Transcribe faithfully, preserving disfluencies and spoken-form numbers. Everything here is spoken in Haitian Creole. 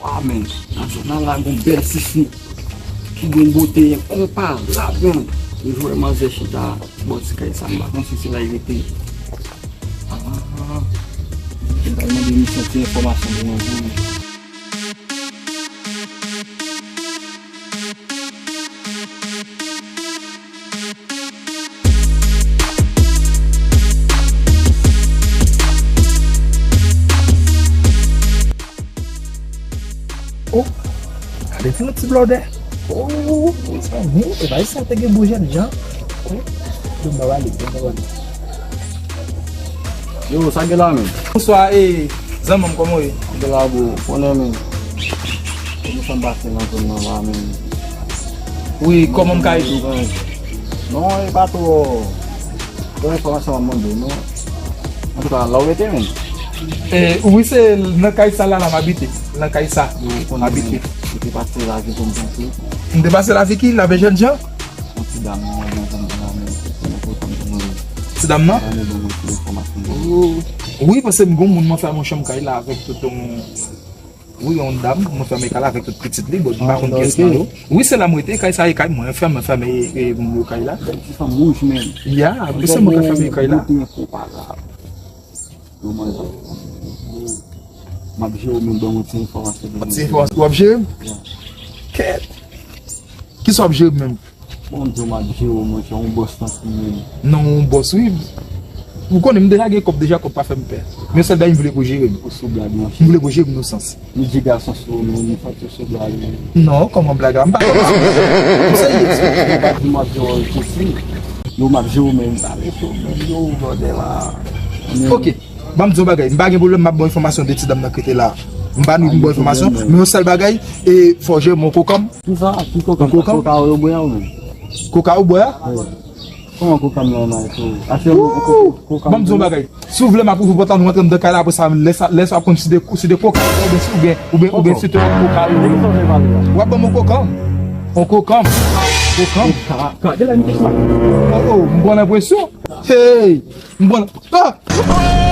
Ah, men, nasyonal la gon bèl sisi ki gon bote enkonparab, men. Li jwe manzè chita bò ti kay sa, m pa konn si se la li rete. Ah, m pral mande misye ti enfòmasyon pou mwen, pou mwen. Oh, gade ti blòdè. Oh, mezanmi, e pa sa te gen bon jènjan. Oh, bon bagay, bon bagay. Yo, sa gen la menm? Bonswa, e, zanmi m, kòman w ye? Gen la, bro, konnen menm. Kòman sa m pase nan zòn nan la menm? Wi, kòman m ka ede w? Non, e pa twò. Twò enfòmasyon m ap mande w, non. Antouka, la w rete menm? E, wi, se nan kay sa la, la m abite. Nan kay sa m abite. Ou te pase lavi kòm sa tou? M te pase lavi ki? Lavi jènjan? Yon ti dam nan, nan zòn nan, men, se nan kote m te mouri. Ti dam nan? Mwen ban mwen ti enfòmasyon. Oh. Wi, paske m gon moun mwen fèmen yon chanm kay la avèk tout yon, wi, yon dam, mwen fèmen kay la avèk tout pitit li, bon, m pa konn kiyès nan yo. Wi, se la m rete, kay sa e kay mwen, fèmen, fèmen e, e moun yo kay la. Bèl ti fanm wouj menm. Ya, wi, se mwen ki fèmen kay la. Yo manzè. M ap jere w, men ban mwen ti enfòmasyon. Ti enfòmasyon, w ap jere m? Ya. Kèt. Kisa w ap jere m menm? Bon, m di w m ap jere w, monchè, yon bòs nan kriye. Non, yon bòs, wi. Ou konnen m deja gen kòb, deja kòb pa fè m pè. Men sèl bagay m vle pou w jere m. Ou sou blag, monchè. M vle pou w jere m nan sans. Nou di gason sou nou, nou fè tout sou blag. Non, kòman blag la? M pa fè gason. M serye. Ou pa di m ap jere w, jessi. Yo, m ap jere w, men m pa rete w, men yo, bòdè la. Ok. Ban m di w bagay, m pa gen pwoblèm, m ap ba w enfòmasyon de ti dam nan ki rete la. M pa nou, m ba w enfòmasyon, men yon sèl bagay, e fò w jere m yon koka m. Kisa? Ki koka? Yon koka m? Koka ou bwè a ou menm? Koka ou bwè a? Wi. Kòman koka m nan men ou? Ase yon koka m. Ban m di w yon bagay. Si w vle, m ap ouvri pòt la, nou rantre anndan kay la, apre sa, lè sa, lè sa w ap konn si de, si de koka, oubyen si w gen, oubyen, oubyen si te koka. W ap ban m yon koka m. Yon koka m. Koka m. Oh, oh, m pran enpresyon. Hey! M pran, ah!